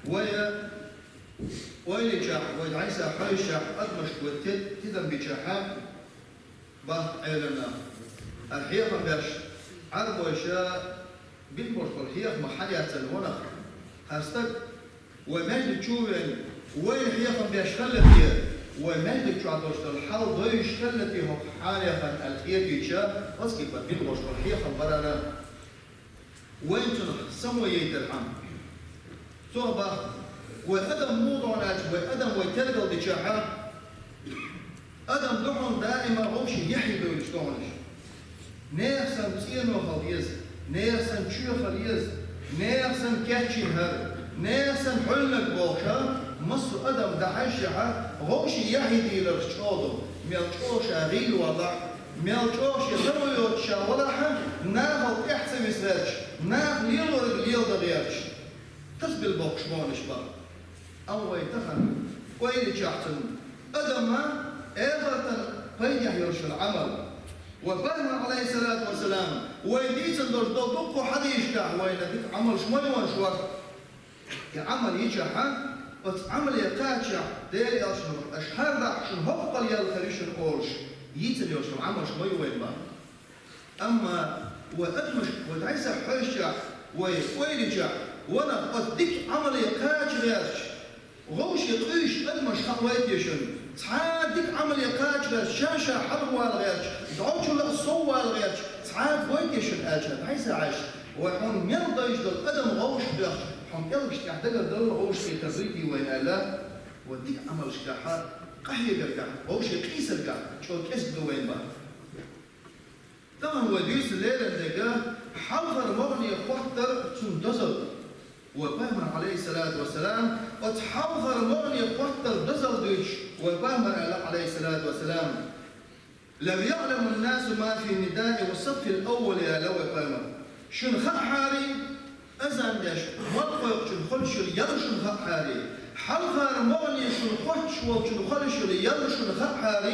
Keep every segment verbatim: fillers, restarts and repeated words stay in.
Вай ойла йичахь, вай дӀасахьош йичахь, адамашка вай тидам бичахьа, бах Ӏелам наха. Ар хьехам беш, Ӏарбойша билбош болу хьехамах хьаяцана ванах. Хьан стаг, вай маьждиг чу вен, вайна хьехам беш хилла те, вай маьждиг чохь долуш долу хьал дойуш хилла те хӀокху хьехамна аьлла хетийча, оцу кепара билбош болу хьехам барана. Вайн цунах само яйтархьама. Цо бах, вай адам муха догӀу аьлча, вай адам вай тергал дичахьа, адам дохьун даима вовшийн яхье бевллачу догӀунаш. Нехан санна цӀено хила еза, нехан санна чоь хила еза, нехан санна кечйина хӀара, нехан санна хьуьлланиг бохуша, массо адам дахьашшехьа, вовшийн яхье дийларш чӀогӀа ду, мел чӀогӀа ша гӀийла валахь, мел чӀогӀа шен хӀара йоцуш ша валахьа, нахал тӀаьхьа ца виса гӀерташ, наха лелориг леладан гӀерташ. Тасбил боккхуш бохуш бара. Амма вай тахана ойла йичахь цунна, адамна эхартан пайдехь йолуш йолу Ӏамал. Вай Пайхамар, Ӏалайхиссалату вассалам, вай дийцина долуш долу дуккха хьадисашкахь вайна дика Ӏамалш ма йонаш вара. И Ӏамал йичахьа, оцу Ӏамале кхачахь, Делан элчано, аша хӀара дахьа шуна хӀоккхул ял хир ю шуна олуш, йийцина йолуш йолу Ӏамалш ма ю вайн бара. Амма вай адамашка вай дӀасахьош йичахь, вай ойла йичахь, ванах оцу дика Ӏамале кхача гӀерташ, вовшийн къуьйсуш адамаш хаа вай те шуна, цхьа а дика Ӏамале кхача гӀерташ, ша-ша хьалхавала гӀерташ, дӀочула а соввала гӀерташ, цхьа а вай те шуна аьлча, дӀасахьош, вай хьуна мел дайша долу адам вовшах доьхча, хьуна кӀелгаш тӀехь дагардалла вовшахкхетар дуй те вайна аьлла, вай дика Ӏамалшкахьа, къахьегаргахь, вовшийн къийсаргахь чӀогӀа кӀезиг ду вайн бара. Тахана вай дуьйцу леррина дерг хьалхара могӀане хӀоттар цунна дозалла. Вай Пайхамар, Ӏалайхиссалату вассалам, оцу хьалхара могӀане хӀоттар дозалла дуьйцуш, вай Пайхамар аьлла, Ӏалайхиссалату вассалам: «لو يعلم الناس ما في النداء والصف الأول», аьлла вай Пайхамар. Шуна хаахьара, азан деш, мотт кхойкхучун холуш йолу ял шуна хаахьара, хьалхара могӀане шуна хоттуш волчун холуш йолу ял шуна хаахьара,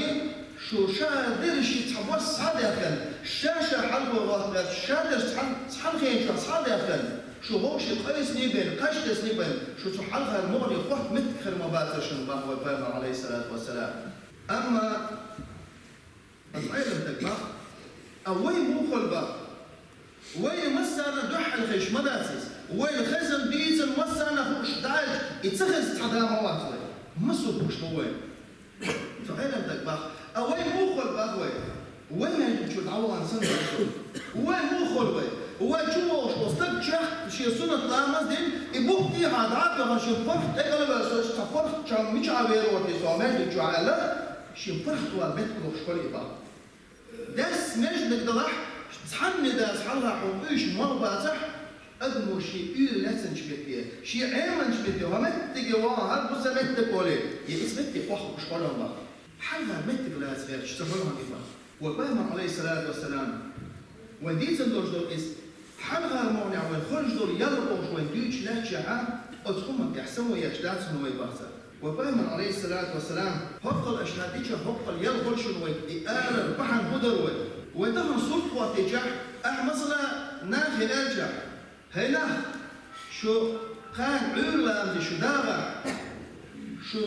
шу ша дерриш цхьа бос схьа а даьхкина, ша-ша хьалхо гӀоттаьрча, ша дерриш цхьана, цхьана хенчохь схьа а даьхкина, шу вовшийн къийсаний бен, кхаж тесний бен, шу цу хьалхара могӀане хӀотта меттиг хир ма бацара шуна, бах вай Пайхамар, Ӏалайхиссалату вассалам. Амма Ас Ӏелам стаг бах, а вай муха хила бах? Вайна массарна дуьххьал хезаш ма дац иза. Вайна хезна дийцина массарна хууш даьлча, и ца хезна цхьа да ма вац вай. Массо а хууш ма ву вайна. Цу Ӏелам стаг бах, а вай муха хила бах вай? Вай маьждиг чу дӀавахана санна бах вай. Вай муха хила вай? Вай чу вогӀуш волу стаг чехка шен суннат ламаз дина, и бух тӀехьа дӀа а тоьхна шен паргӀат тӀекӀалваьлла, со цхьа паргӀат чам мичахь вер вара те со маьждиг чу аьлла, шен паргӀат вала меттиг лохуш хила и бах. Дас маьждиг далахь, цхьанне дас хьалха хьуна уьш ма бацахь, адамо шен уьйр лаьцначу метте, шен Ӏеманчу метте, хӀокху меттиге вахана хӀара бу сан меттиг олий, я иза метте кхохкуш хьо бах. Хьалха меттиг лаца гӀерташ ца хьо бах. Вай Пайхамар, Ӏалайхиссалату вассалам, вайн дийцина долуш долу иза, хьалхара могӀанехь вайн хьожуш долу ял бохуш вайн дуьйцуш лаьтташехьа, оцу хӀуманна тӀехь само еш дац хьуна вай бах цара. Вай Пайхамар, Ӏалайхиссалату вассалам, хӀоккхул аша хьан дича хӀоккхул ял хуьлу шуна вай, и алар бахьана хӀун дара вай? Вай тахана сурт хӀоттийчахь, ахь масала нахе аьлчахь: «ХӀей нах, шу кхана Ӏуьйра ламазе шу дагӀахь, шу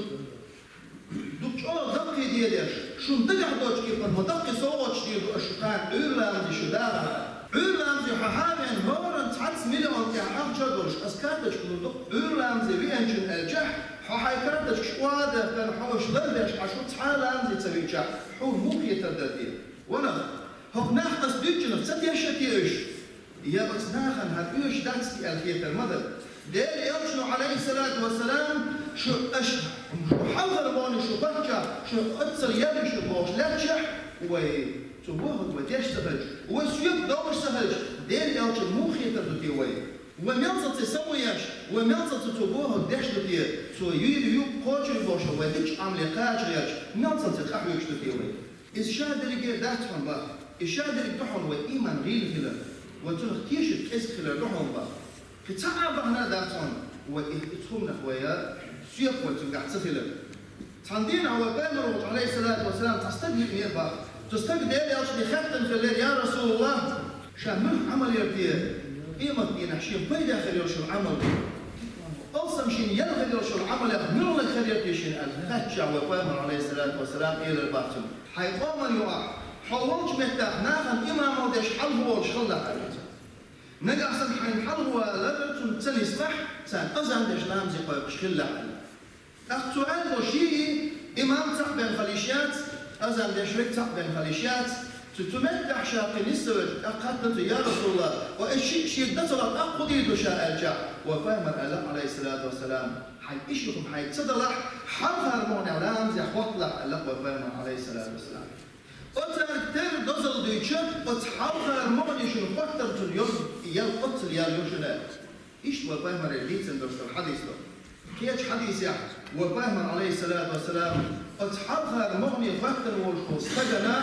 дукха чӀогӀа даккхий де деш, шуна дагахь доцчу кепара ма даккхий совгӀаташ дийр ду аш шу кхана Ӏуьйра ламазе шу дагӀахь». Ӏуьйра ламазе хьо хьавеана, хӀоранна цхьацца миллион тӀехь ахча а долуш, ас карточка лур ду, Ӏуьйра ламазе веанчун аьлчахь, хьо хьайн карточкаш охьа а дахкана, хьо уьш лардеш, хьан шу цхьа а ламазе ца веъчахь, хьуна муха хетар дара те? Ванах, хӀокху нах ас дуьйцучунах ца тешна те уьш? Я оцу нахана хӀара оьшуш дац те аьлла хетар ма дара. Делан элчано, Ӏалайхиссалату вассалам, шу аш, шу хьалхара бохуш шу бахча, шу оццал ял ю шу бохуш лаьтташехь, вай цу бохург вай деш ца хилча, вай соьга довлуш ца хилча, Делан элчанна муха хетар ду те вай? Вай мел ца ца само еш, вай мел ца ца цу бохург деш ду те, цо юьйр ю, кхочур бохуш вай дикачу Ӏамале кхача гӀерташ, мел ца ца къахьоьгуш ду те вай? Иза ша дерриге дац хьуна бах. И ша дерриг ду хьуна вай ийман гӀийла хилар, вай цунах тешар кӀезиг хилар ду хьуна бах. Кхин цхьа а бахьана дац хьуна вай и, и цхьа хӀуманах вай соьга вай цуьнгахь ца хилар. Цхьана дийнахь вай Пайхамар волчу, Ӏалайхиссалату вассалам, цхьа стаг веанера бах. Цу стага Делан элчане хаьттина хиллера: «Я РасулаллахӀ, ша муьлха Ӏамал яра те къематдийнахь шен пайда хир йолуш йолу Ӏамал?» Алс Алсам шена яла хила йолуш йолу Ӏамалех муьлханиг хир яра те шена аьлла хаьттича, вай Пайхамар, Ӏалайхиссалату вассалам, элира боху цунна: «Хьайн къоман юкъахь, хьо волчу меттехь нахана имам веш хьалха волуш хилалахь», аьлла цо. «Нагахь санна хьайна хьалха валар цунна ца нисахь, царна азан деш ламазе кхойкхуш хилалахь», аьлла. ТӀаккха цо аьлла: «Шиъ имам цхьаъ бен хила йиш яц, азан деш верг цхьаъ бен хила йиш яц». Цу, цу меттехь ша кхин нисвелча, тӀаккха хаьттина цо: «Я Расулаллах, ва и шиъ шега дан ца ло, тӀаккха хӀун дийр ду ша?» аьлча, вай Пайхамар аьлла, Ӏалайхиссалату вассалам: «Хьайн иших хьайга ца далахь, хьалхара могӀанехь ламазехь хӀотталахь», аьлла вай Пайхамар, Ӏалайхиссалату вассалам. Оцаьрга тера дозалла дуьйцуш, оцу хьалхара могӀане шуна хӀоттар цунна йо, и ял оццул ял йо шуна. Иштта вай Пайхамаре дийцина долуш долу хьадис ду. Кхечу хьадисехь вай Пайхамар, Ӏалайхиссалату вассалам, оцу хьалхара могӀане хӀоьттина волуш волу стагана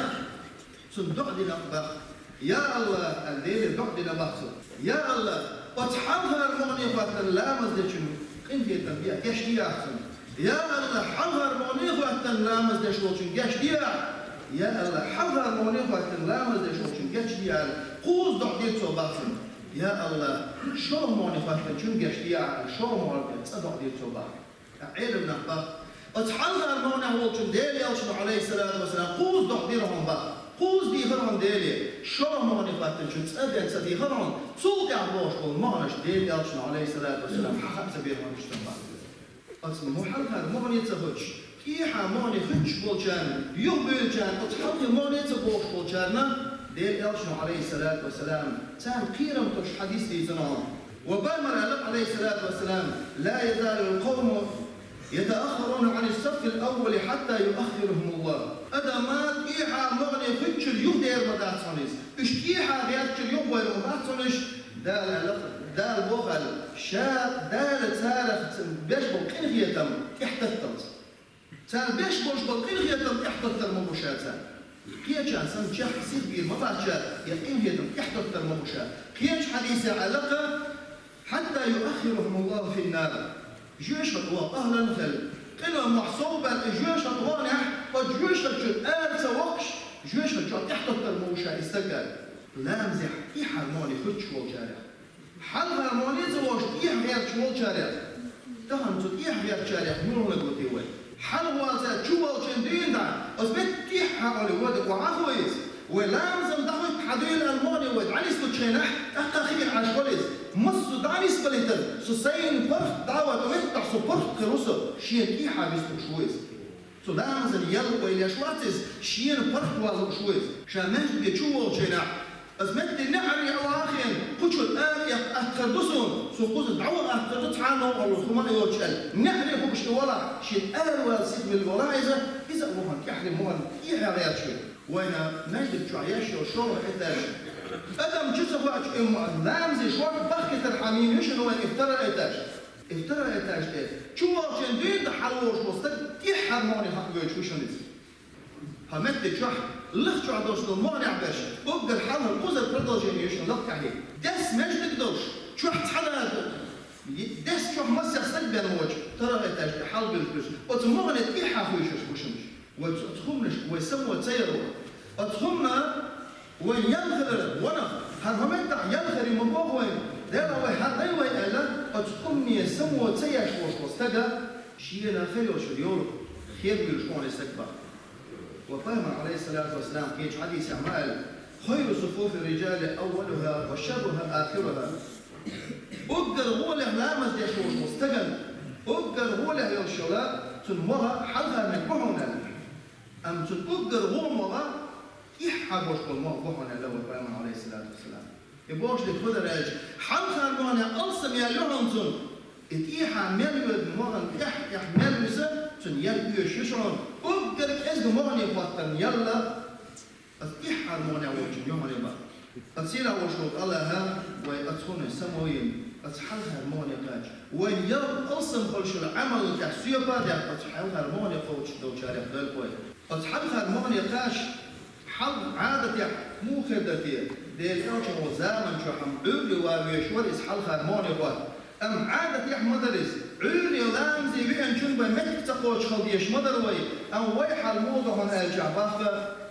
цунна доӀа дина боху. «Я АллахӀ», аьлла, Деле доӀа дина боху цо. «Я АллахӀ, оцу хьалхара могӀане хӀоьттина ламаз дечун къинхетам бе, гечдехьа цунна. Я АллахӀ, хьалхара могӀане хӀоьттина ламаз деш волчун гечдехьа. Я АллахӀ, хьалхара могӀане хӀоьттина ламаз деш волчун гечдехьа», аьлла, кхузза доӀа дира цо боху цунна. «Я АллахӀ, шолгӀа могӀане хӀоьттинчун гечдехьа», аьлла, шолгӀа могӀанна цкъа доӀа дира цо боху. Ткъа Ӏеламнаха боху: «Оцу хьалхара могӀанехь волчун Делан элчано, Ӏалайхиссалату вассалам, кхузза доӀа дира хьуна боху, кхузза дийхира хьуна Деле, шолгӀа могӀане хӀоьттинчун цкъа а ден ца дийхира хьуна, цул тӀаьхьа бохуш болу могӀанаш Делан элчано, Ӏалайхиссалату вассалам, хьан хаа ца бира хьуна иштта боху». Оцу мо хьалхара могӀане ца хуьттуш, тӀехьа могӀане хуьттуш болчарна, юхабуьйлучарна, оцу хьалхе могӀане ца бохуш болчарна, Делан элчано, Ӏалайхиссалату вассалам, царна кхерам тосуш хьадис дийцина хьуна. Вай Пайхамар аьлла, Ӏалайхиссалату вассалам: «لا يزال القوم يتأخرون عن الصف الأول حتى يؤخرهم الله». Адамаш тӀехьа могӀане хуьттучуьра юхадер ма дац хьуна иза. Уьш тӀехьа гӀертачуьра юхабойр ма бац хьуна уьш, Дала аьлла, Дала боху аьлла, ша Дала царах беш болу къинхетам тӀехтатталц. Цара беш болуш болу къинхетам тӀехтаттар ма бу ша царна. Кхечарна санна чехка сих бийр ма бац ша, я къинхетам тӀехтаттар ма бу ша. Кхечу хьадисехь аьлла-кх: «حتى يؤخرهم الله في النار». Жоьжахатин вон ахӀлан хилла, къинош мохь сов баьлла, и жоьжахатин вонехь, оцу жоьжахати чуьра ара ца воккхуш, жоьжахати чохь тӀехтаттар ма ву ша и стаг аьлла. Ламазехь тӀехьара могӀане хуьттуш волчарех, хьалхара могӀане ца вохуш тӀехьа гӀерташ волчарех, тахана цу тӀехьа гӀертачарех муьлханиг ву те вай? Хьалха вацара чу волчун дуьйна дӀа, оцу метта тӀехьа олий, вада охьахуо иза. Вай ламазан дӀахӀуьтту хьан дуьйна аьлла могӀане вай дӀанислучу хенахь, тӀаккха хиъна Ӏаш вара иза. Массо а дӀанисбалийтар, со сайна паргӀат дӀа а ваьлла, меттахь со паргӀат хир ву со, шена тӀехьа вистхуьлуш ву иза. Цу ламазан ял ойла еш вац иза, шена паргӀат ван лууш ву иза. Ша маьждиге чу волчу хенахь, аса метте неӀаре а вахийна, кху чуьра ара эккха атта хир ду суна, со кхуза дӀавала атта хир ду, цхьа а новкъарло хӀума а йоцуш аьлла. НеӀаре хууш и валахь, шен аравала сиха мила валахь иза, иза а вахана тӀаьхьара могӀанна тӀехьа гӀерташ верг. Вайна маьждиг чохь еш йолу шолгӀа этаж. Адам чу ца хоьттуш, и ламазе шорта бахкийтархьама йина ю шуна вайн и второй этаж. И второй этаж тӀе чу волчун дуьйна дӀа хьалаволуш волу стаг тӀехьара могӀане хаа гойтуш ву шуна иза. ХӀокху метте чохь, лаха чохь долуш долу могӀанехь берш, уггар хьалхара кхузара продолжение ю шуна лакха тӀаьхье. Дес маьждиг долуш, чохь цхьа а ду. Дес чохь массех стаг бен воцуш, второй этаж тӀе хьалабуьйлуш берш, оцу могӀане тӀехьа хуьйшуш ву шуна. Вай оцу хӀуманашка вай само ца яр ву. Оцу хӀуманна вай ял хилар ванах, хӀара хӀокху меттехь ял хир ю ма боху вай, Дела вай хӀара дай вай аьлла, оцу хӀумане само ца еш волуш волу стага шена хир йолчуьра йолу хер вуьйлуш хьуна и стаг бан. Ва Пайхамар, Ӏалайхиссалату вассалам, кхечу хьадисехь ма аьлла: «خير صفوف الرجال أولها وشرها آخرها». Уггар гӀолехь ламаз деш волуш волу стагана, уггар гӀолехь йолуш йола, цуьнан могӀа хьалхарниг бу хьуна аьлла. Амма цуьнан уггар гӀо могӀа тӀехьа болуш болу могӀа бу хьуна аьлла вай Пайхамар, Ӏалайхиссалату вассалам. И бохуш дерг хӀун дара аьлча, хьалхара могӀанехь алсам ял ю хьуна цуьнан, и тӀехьа мел йоьду могӀана тӀехь-тӀехь мел виса, цуьнан ял оьшуш ю хьуна. Уггар кӀезга могӀане хӀоттарна ял а, аса тӀехьара могӀанехь волчун ю хьуна и бан. Аса сийлахь волуш волу АллахӀа вай оцу хӀуманна само йина, аса хьалхара могӀане кхача, вайн ял алсам хуьлуш йолу Ӏамална тӀехь соьпа а дехка, аса хьалхара могӀане кхочуш долчарех дойла вай. Оцу хьалхара могӀане кхача, хьалха Ӏадатехь муха хир дара те? Делан элчано волу заман чохь-м Ӏуьйре ван везаш вара иза хьалхара могӀане хӀотта. Амма Ӏадатехь ма дара иза. Ӏуьйре ламазе веанчун бен меттиг ца кхочуш хила дезаш ма дара вай. Амма вай хьал муха ду хьуна аьлча баккха,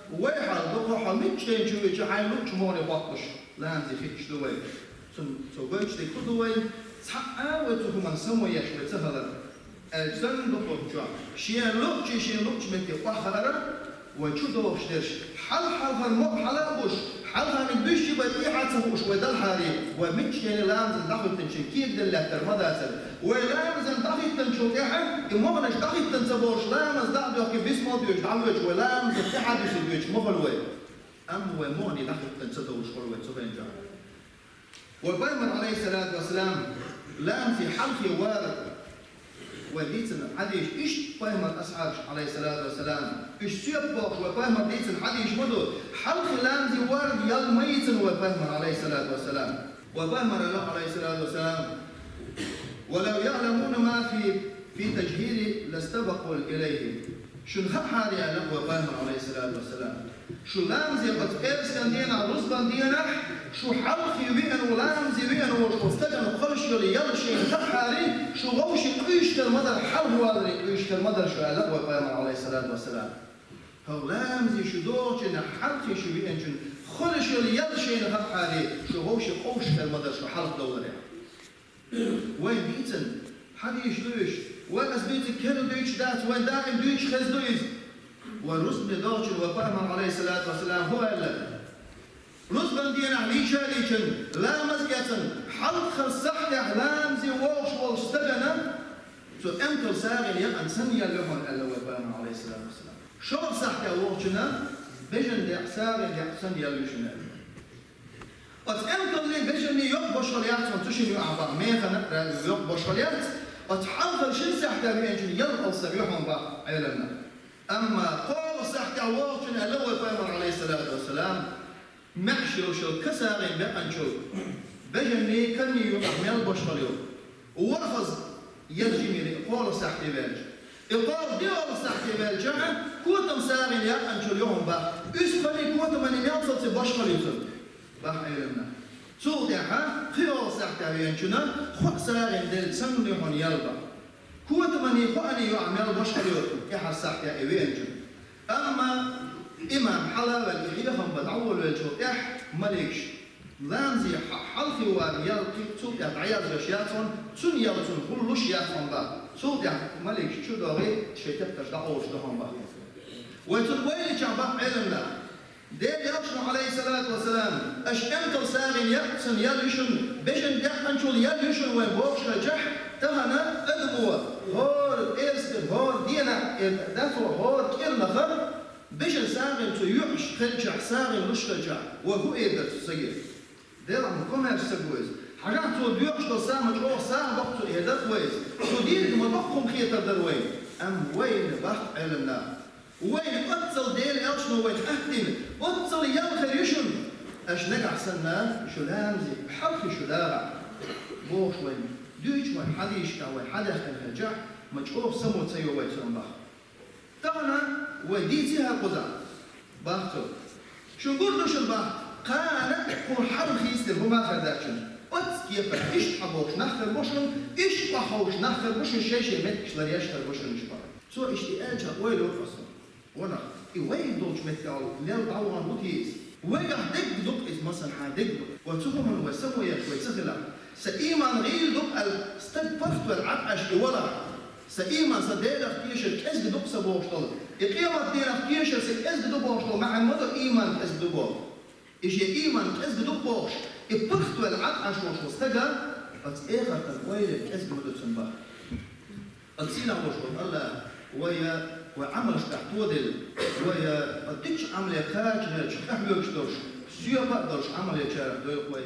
вай хьал ду-кх хьо муьлххачу хенахь чу веача хьайна луъучу могӀане хӀотталуш, ламазе хиъчаш ду вай. Цуьнан цо гойтуш дерг хӀун ду вай? Цхьа а вай цу хӀуманна самоеш вай ца хилар, аьлча санна дукхаччохь, шен луъчий шен луъчу метте охьахаар, вай чу догӀуш дерш, хьалха-хьалхара мукъа хьала а буш, хьалхарниг буьйш бен тӀехьа ца хууш вай далахьарий, вай миччахьа ламазан дӀахӀиттинчун кегаделла лаьттар ма дацара. Вай ламазан дӀахӀиттинчул тӀаьхьа, и мукъанаш дӀахӀиттина ца болуш, ламаз дӀа а доьхкий, бисмал доьхкий, дӀавоьдуш вай, ламазан тӀаьхьа дуьсур доьдуш ма хуьлу вай. Амма вай мукъаний дӀахӀиттина ца довлуш хуьлу вай цу хенчохь. Вай Пайхамар, Ӏалайхиссалату вассалам, ламазе хьалхе вар вай дийцина хьадисаш, иштта Пайхамар асхьабаш, Ӏалайхиссалату вассалам, уьш соьпа бохуш вай Пайхамар дийцина хьадисаш ма ду, хьалхе ламазе вар ял ма йийцина вай Пайхамар, Ӏалайхиссалату вассалам. Вай Пайхамар аьлла, Ӏалайхиссалату вассалам: «ولو يعلمون ما في، في تجهيزي لاستبقوا إليه». Шуна хаахьара аьлла вай Пайхамар, Ӏалайхиссалату вассалам, шу ламазе оцу пӀераскан денахь, рузбан денахь, шу хьалхе веана ву, ламазе веана волуш волу стагана хуьлуш йолу ял шайна хаахьара, шу вовшийн къуьйсуш хир ма дара, хьалхаваларийн къуьйсуш хир ма дара шу аьлла вай Пайхамар, Ӏалайхиссалату вассалам. ХӀара ламазе шу догӀучунна хьалхе шу веанчунна хуьлуш йолу ял шайна хаахьара, шу вовшийн къуьйсуш хир ма дара шу хьалхадовларехь. Вайн дийцина хьадисаш ду уьш. Вай аса дуьйцург керла дуьйцуш дац, вайн даим дуьйцуш хезна ду иза. Вай рузбане догӀучунна вай Пайхамар, Ӏалайхиссалату вассалам, хӀун аьлла? Рузбан денахь лийча а лийчина, ламаз а эцна, хьалхарчу сахьтехь ламазе вогӀуш волчу стагана цу эмкал сагӀина якъана санна ял ю хьуна аьлла вай Пайхамар, Ӏалайхиссалату вассалам. ШолгӀа сахьтехь вогӀучунна бежан декъа сагӀина якъана санна ял ю шуна аьлла. Оцу эмкалний, бежанний йоккха бошхала яц хьуна цу шинна юкъахь боху, механа а, йоккха бошхала яц, оцу хьалхара шина сахьтехь веанчунна ял алсам ю хьуна боху Ӏеламнаха. Амма кхоалгӀа сахьтехь вогӀучунна аьлла вай Пайхамар, Ӏалайхиссалату вассалам, маьӀаш йолуш йолу кан сагӀина бекъначул бежанний, канний юкъахь мел бошхала ю? ВорхӀазза ял жима йира и кхоалгӀа сахьте ваьлча. И кхоалгӀа, доьалгӀа сахьте ваьлча, котам сагӀина якъначул ю хьуна боху. УьстагӀий, котамний мел ца ца бошхала ю цунна боху Ӏеламнаха. Цул тӀаьхьа пхоьалгӀа сахьтехь веанчунна хоа сагӀина делла санна ю хьуна ял боху. Котамний, хоаний юкъахь мел бошхала ю тӀаьххьара сахьтехь и веанчунна. Амма имам хьала а ваьлла, и хьехам бан дӀаволавеллачул тӀаьхьа маликаш ламазе хьа-, хьалхе вар ял кхин цул тӀаьхьа дӀаязъеш яц хьуна, цуьнан ял цунна хуьлуш яц хьуна боху. Цул тӀаьхьа маликаш чу догӀий, шайн тептарш дӀакъовлуш ду хьуна боху. Вай цунна вайначохь боху Ӏеламнаха, Делан Элчано, Ӏалайхиссалату вассалам, аша эмкал сагӀина якъана санна ял ю шуна, бежан декъначул ял ю шуна вайн бохуш хилчахь, тахана адамо хӀора пӀераскан, хӀора денахь, э, дацо хӀора кӀирнахь, бежан сагӀина цо юьхьуш хилчахь, сагӀина луш хилчахь, вай хӀун эр дара цу стаге? Делахь ма комаьрша стаг ву иза. Хьажахь, цо доькъуш долу сагӀа ма чӀогӀа сагӀа боккху цо эр дара вай иза. Цо дийриг ма доккху хӀума хетар дара вайна. Амма вайна боху Ӏеламнаха, вайна оццул Делан Элчано вайх аьттина, оццул ял хир ю шуна. Аша нагахь санна шу ламазе хьалхе шу дагӀахь, бохуш вайна дуьйцуш вайн хьадисашкахь вай хьадаьхкина хилчахь, ма чӀогӀа само ца йо вай цунах боху. Тахана вай дийци хӀара кхузахь, боху цо. Шуна гур ду шуна боху, кхана а хӀун хьалха хийцалур хӀума хир дац шуна. Оццу кепара иштта хьабохуш нах хир бу шуна, иштта охьаховшуш нах хир бу шуна, шай-шайн меттигаш ларъеш хир бу шуна уьш боху. Цо иштта и аьлча, ойла йора аса. Ванах, и вайна долчу меттехула мел дӀавахана ву те иза? Вайгахь дерг ду-кх иза, масала, хьан дерг ду-кх. Вай цу хӀуманна вай само еш вай ца хилахь, сан ийман гӀийла ду-кх аьлла, стаг паргӀатвелла Ӏад Ӏаш и валахь, сан ийман, сан Делах тешар кӀезиг ду-кх сан бохуш долу, и къематдийнах тешар сан кӀезиг ду бохуш долу маьӀна ма ду ийман кӀезиг ду боху. И шен ийман кӀезиг ду бохуш, и паргӀатвелла Ӏад Ӏаш волуш волу стага, оцу эхартан ойла кӀезиг ма ду цунна боху. Оцу сийлахь волуш волу АллахӀа вай, вай Ӏамалшкахь тоделла, вай, оцу дикачу Ӏамале кхача гӀерташ, къахьоьгуш долуш, соьпа а долуш Ӏамал ечарах дойла вай.